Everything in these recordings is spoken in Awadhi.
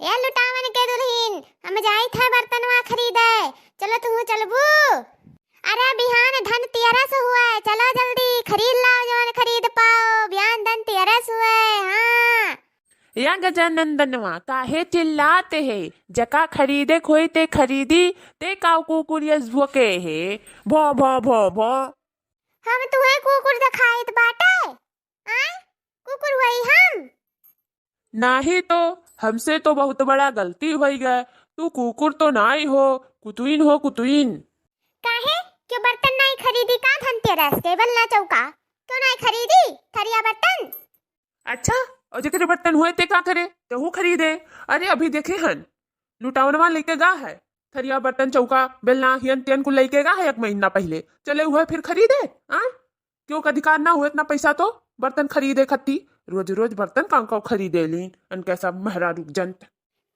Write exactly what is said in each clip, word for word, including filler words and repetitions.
ए लुटावन के दुल्हिन, हम जाइत है बर्तनवा खरीदे, चलो तुहू चलबू? अरे बिहान धनतेरस हुए, चलो जल्दी खरीद लाओ जवन खरीद पाओ, बिहान धनतेरस हुए। हाँ। या गजानंदनवा, काहे चिल्लात है? जका खरीदे क होई ते खरीदी, ते काउ कुकुर यस भोके है? भो, भो, भो, भो। हम तुहे कुकुर देखाइत बाटे? आय? कुकुर हुई हम? नाही तो, हमसे तो बहुत बड़ा गलती होई गए। तू कुकुर तो नाही हो, कुतुइन हो, कुतुइन। काहे? क्यों बर्तन नाही खरीदी का धनतेरस के? बेलना चौका क्यों नाही खरीदी? थरिया बर्तन? अच्छा, और जेकरे बर्तन हुए ते का करे? तेहू खरीदे। अरे अभी देखे हन, लुटावनवा लेके गा है, थरिया बर्तन चौका बेलना हियन तियन कुल लेके गा है एक महीना पहिले। चले हुए फिर खरीदे, हाँ? क्यों का अधिकार ना हुए इतना पैसा तो बर्तन खरीदे खत्ती? रोज रोज बर्तन काउ काउ खरीदे लीन, अनके सब मेहरारू जंत।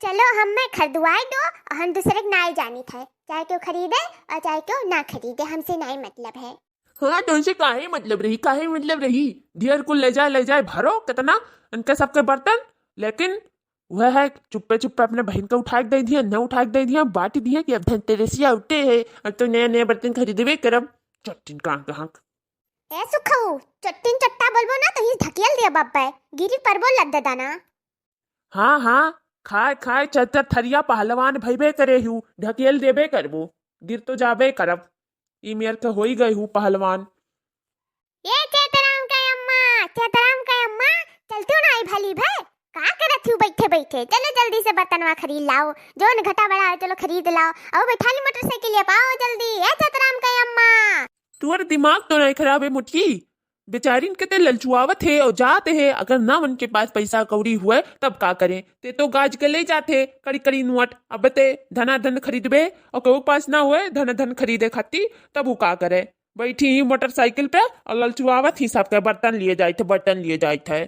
चलो हमें खरीदवाई दो, हम दूसरे के नाई जानित है, चाहे क्यों खरीदे और चाहे क्यों ना खरीदे, हमसे नाई मतलब है। हाँ, तो उनसे काहे मतलब रही, काहे मतलब रही? ढेर कुल ले जाए, ले जाए, भरो कितना, इनके सबके बर्तन। लेकिन वह है, चुप्पे चुप्पे अपने बहिन के उठाए के दे दिया, न उठाए के दे दिया, बांट दिया कि अब धनतेरसिया उठे है, अब तो नया नया बर्तन खरीदबे करब। चट्टिन कांक कांक। ए सुखऊ, चट्टिन चट्टा बोलबो ना तो ही ढकेल दिया बाप बे, गिरी परबो लद्दा दाना। हाँ, हाँ, खाए, खाए, चरचर थरिया पहलवान भइबे करे हूँ, ढकेल देबे करबो, गिर तो जाबे करब। ई मेर के होई गए हूँ पहलवान। ए चेतराम के अम्मा, चेतराम के अम्मा, चलती हो ना आई भली भे, का करत हूँ बैठे बैठे? चलो जल्दी से बर्तनवा खरीद लाओ, जौन घटा बड़ा है, चलो खरीद लाओ। आओ बैठा ली मोटरसाइकिल, पाओ जल्दी, ए चेतराम के अम्मा। तुअर दिमाग तो नहीं खराब है मुटकी, बेचारिन के ते ललचुआवत है और जात है, अगर ना उनके पास पैसा कौड़ी हुए तब का करें? ते तो गाज के ले जात है कड़ी कड़ी नोट। अब ते धनाधन खरीदबे और केहू पास ना हुए धनाधन खरीदे खाती, तब वो का करे? बैठी ही मोटरसाइकिल पे और ललचुआवत ही सबके बर्तन लिए जाइत है, बर्तन लिए जाइत है।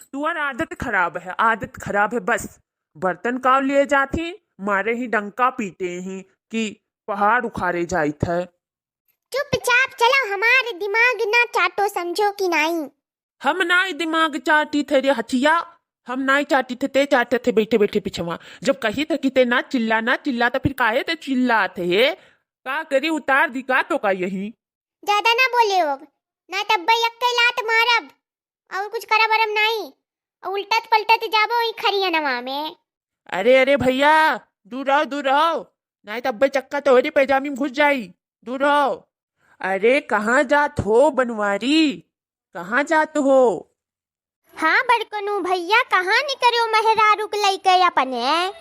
तुअर आदत खराब है, आदत खराब है बस। बर्तन काव लिए जात ही, मारे ही डंका पीटे ही कि पहाड़ उखाड़े जाइत है। चुपचाप चलो, हमारे दिमाग ना चाटो, समझो कि नाई? हम नाई दिमाग चाटी थे रे हथिया, हम नाई चाटी थे, ते चाटे थे बैठे बैठे पिछवा। जब कही थे कि ते ना चिल्ला, ना चिल्ला, तो फिर काहे ते चिल्ला थे? का करी, उतार दी का तो का यही? ज्यादा ना बोले हो, ना तब यक्के लात मारब। और कुछ करब अरब नाई, और उल्टत पलटत जाबो ई खरियनवा में। अरे, अरे भैया, दूर रहो, दूर रहो, नाई तब चक्का तोहरे पैजामी में घुस जाई, दूर रहो। अरे, कहाँ जात हो बनवारी, कहाँ जात हो? हाँ बड़कनू भैया, कहाँ निकर्यो मेहरारू के लइके अपने?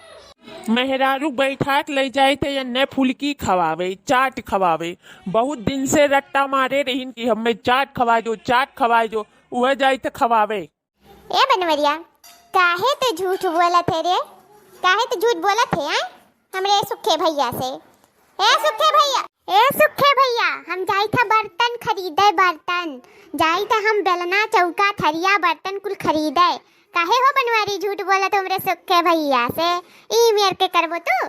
मेहरारू बैठा के ले जाए थे एन्ने फुलकी खवावे, चाट खवावे। बहुत दिन से रट्टा मारे रहीन कि हमें चाट खवाए जो, चाट खवाए जो, उहे जाए थे खवावे। ए बनवरिया, काहे ते झूठ बोलत है रे? काहे ते झूठ बोलत है, आय? हमरे सुखे भैया से। ए सुखे भैया, ए सुखे भैया, हम जाई था बर्तन खरीदे, बर्तन। जाई था हम बेलना, चौका, थरिया, बर्तन कुल खरीदे। काहे हो बनवारी झूठ बोलत हमरे सुखे भैया से? ई मेर के करबो तू?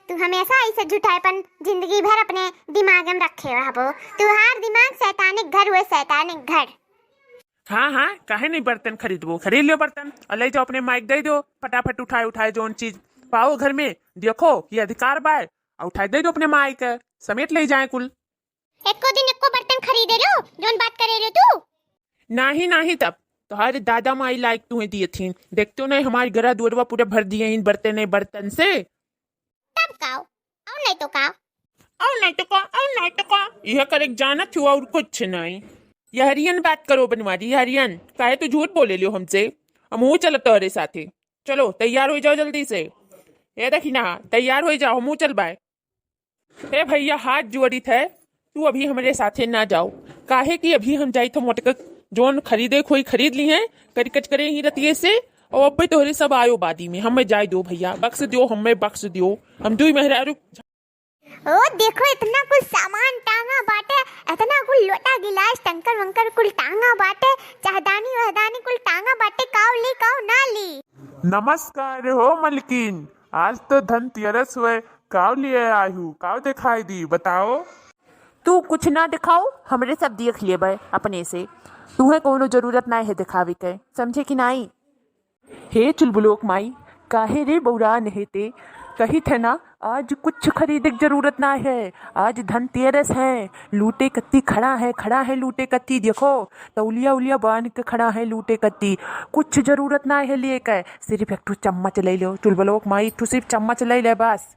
तू हमेशा ऐसे झूठाईपन जिंदगी भर अपने दिमाग में रखे रहबो। तुहार दिमाग शैतानिक घर हुए, शैतानिक घर। हाँ, हाँ, काहे नहीं बर्तन खरीदबो? खरीद लियो बर्तन और ले जाओ अपने माई के दे दो, फटाफट उठाए, उठाए जौन चीज पाओ घर में, देखो ये अधिकार बाय, और उठाए दे दो अपने माई के, समेट ले जाए कुल। एको दिन एको बर्तन खरीदे लो, जौन बात करे लो तू। नाही, नाही, तब तोहारे दादा माई लायक तुहे दिए थीन, देखते हो नहीं हमारी गरा दुअरवा पूरा भर दिए इन बर्तन, बर्तन से। तब का? और नहीं तो का? और नहीं तो का? और नहीं तो का? यह करे के जानत हुआ और कुछ नहीं। यहरियन बात करो बनवारी, यहरियन, काहे तू झूठ बोले लियो हमसे? हमहू चलब तोहरे साथे। चलो तैयार हो जाओ जल्दी से। ए देखी ना, तैयार हो जाओ, हमहू चलबाए। ए भैया, हाथ जोड़ित है, तू अभी हमरे साथे ना जाओ, काहे कि अभी हम जाई थे मोटक जौन खरीदे खोई खरीद ली हैं, करी कच करे ही रतिये से, और अब्बे तोहरे सब आयो बादी में, हमें जाए दो भैया, बक्स दियो, हमें बक्स दियो, हम दुई मेहरारू। ओ देखो, इतना कुल सामान टांगा बाटे, इतना कुल लोटा गिलास टंकर वंकर कुल टांगा बाटे, चाहदानी वहदानी कुल टांगा बाटे, काव ली काव ना ली। नमस्कार हो मलकिन, आज तो धनतेरस हुए, काव लिए आयु, काव दिखाई दी, बताओ। तू कुछ ना दिखाओ, हमरे सब देख लेबे अपने से, तुहे कोनो जरूरत ना है दिखावे के, समझे कि नाई? हे चुलबुलोक माई, काहे रे बौरान है ते? कही थे ना, आज कुछ खरीदे के जरूरत ना है, आज धनतेरस है। लूटे कत्ती खड़ा है, खड़ा है लूटे कत्ती। देखो, तौलिया उलिया बांध के खड़ा है लूटे कत्ती। कुछ जरूरत ना है लिए के, सिर्फ एक ठो चम्मच ले लो। चुलबुलवा के माई, एक ठो सिर्फ चम्मच ले ले बस।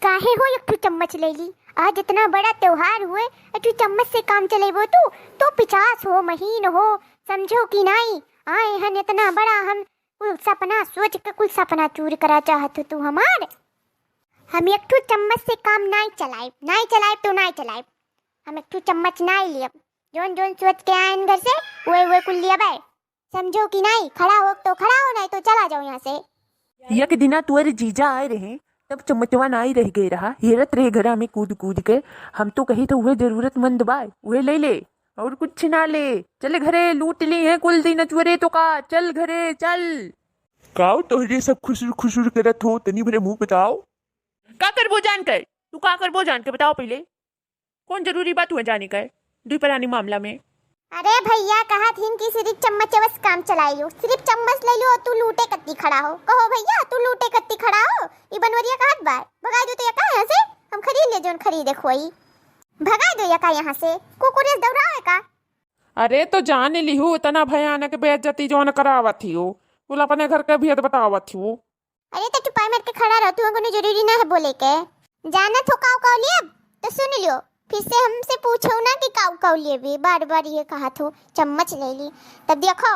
काहे हो एक ठो चम्मच ले ली? आज इतना बड़ा त्योहार हुए, एक ठो चम्मच से काम चलेबो तू? तो पिचास हो, महीन हो, समझो कि नाई? आए हन इतना बड़ा, हम कुल सपना सोच के कुल सपना चूर करा चाहत हो तू हमार। हम एक ठो चम्मच से काम नाई चलाइब, नाई चलाइब तो नाई चलाइब। हम एक ठो चम्मच नाई लियब। जोन जोन सोच के आयन घर से, उहे उहे कुल लियब है। समझो कि नाई? खड़ा हो तो खड़ा हो, नाई तो चला जाओ यहाँ से। एक दिना तोर जीजा आए रहे, तब चम्मचवा नाई रह गए रहा, हेरत रहे घरा में कूद कूद के। हम तो कही तो उहे जरूरतमंद बा, उहे ले ले, और कुछ ना ले। चल घरे, लूट ली है कुल दिन अचुअरे तो का, चल घरे चल। काऊ तोहरे सब खुसुर खुसुर करत हो, तनी भरे मुंह बताओ। का करबो जान के? तू का करबो जान के बताओ पहिले। कौन जरूरी बात हुआ जाने का है दुई परानी मामला में? अरे भैया, कहत हिन कि सिर्फ चम्मच बस काम चलाइयो, सिर्फ चम्मच ले लो, तू लूटे कत्ती खड़ा हो। कहो भैया, तू लूटे कत्ती खड़ा हो? ई बनवरिया कहत बा, भगाई दो तो या का यहाँ से? हम खरीद ले जोन खरीदे खोई, भगाई दो या का यहाँ से? कुकुर जस दौड़ावे का? अरे तो जान लिहू, इतना भयानक बेइज्जती जोन करावत ही हो, कुल अपने घर के भेद बतावत ही हो। अरे तो चुपाई मार के खड़ा रहो, तुमको कोनो जरूरी ना है बोले के। जानत हो काऊ काऊ लियब? तो सुन लियो, फिर से हमसे पूछो ना कि काऊ काऊ लेबे, बार बार ये कहत हो चम्मच ले ली। तब देखो,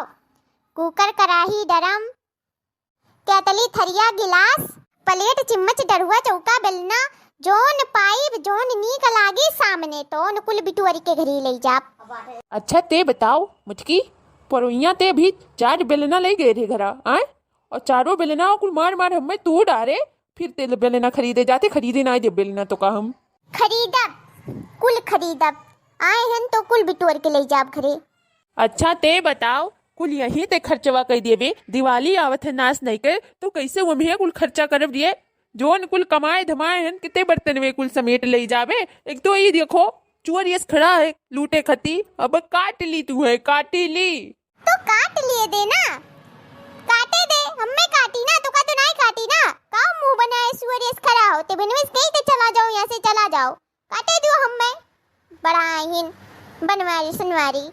कुकर, कराही, डरम, केतली, थरिया, गिलास, प्लेट, चिम्मच, डरुआ, चौका, बेलना, जोन पाइब, जोन नीक लागी सामने, तोन कुल बिटुअरी के घरी ले जाब। अच्छा ते बताओ मुटकी, परोइया ते भी चार बेलना ले गए रहे घरा, आए? और चारों बेलना कुल मार मार हमें तू डारे, फिर ते बेलना खरीदे जाते, खरीदे ना दे बेलना तो का हम? खरीदब, कुल खरीदब, आए हन तो कुल बिटोर के ले जाब घरे। अच्छा ते बताओ, कुल यही ते खर्चवा कर देबे, दिवाली आवत है नास नहीं के, तो कैसे वो में कुल खर्चा करब रिये? जोन कुल कमाए धमाए हन, किते बर्तन में कुल समेट ले जाबे। एक तो ये देखो, चोर यस खड़ा है लूटे खती, अब काट ली तू है, काटी ली। तो काट लिए दे ना, काटे दे, हम्मे काटी ना, तुका तो नाई काटी ना। का मुंह बनाए सुअर यस खड़ा हो, ते बनवेस कही के चला जाओ यहाँ से, चला जाओ, काटे दो हम्मे। बड़ा आहिन बनवारी सुनवारी।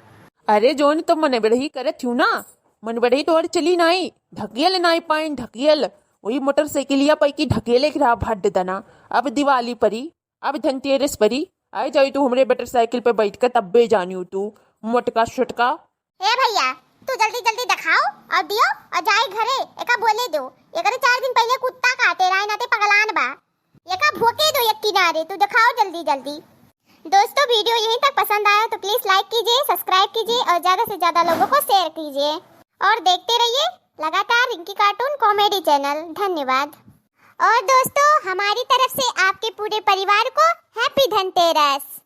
अरे जोन तो मन बढ़ही करत हूँ ना, मन बढ़ही तो और चली नाई, ढकेल नाई पाइन ढकेल, वही मोटरसाइकिलिया पाई की ढकेले के रहा भड्ड दना। अब दिवाली परी, अब धनतेरस परी, आए जाई तू हमरे मोटरसाइकिल पे बैठ के, तब्बे जानियो तू मोटका छोटका। ए भैया, तू जल्दी जल्दी दिखाओ और दियो और जाए घरे, एका बोले दो। एकरे चार दिन पहले कुत्ता काटे रहा, नाते पगलान बा। एका भोंके दो एक किनारे, तू दिखाओ जल्दी जल्दी। दोस्तों, वीडियो यहीं तक पसंद आया तो प्लीज लाइक कीजिए, सब्सक्राइब कीजिए और ज्यादा से ज्यादा लोगों को शेयर कीजिए और देखते रहिए लगातार रिंकी कार्टून कॉमेडी चैनल। धन्यवाद। और दोस्तों, हमारी तरफ से आपके पूरे परिवार को हैप्पी धनतेरस।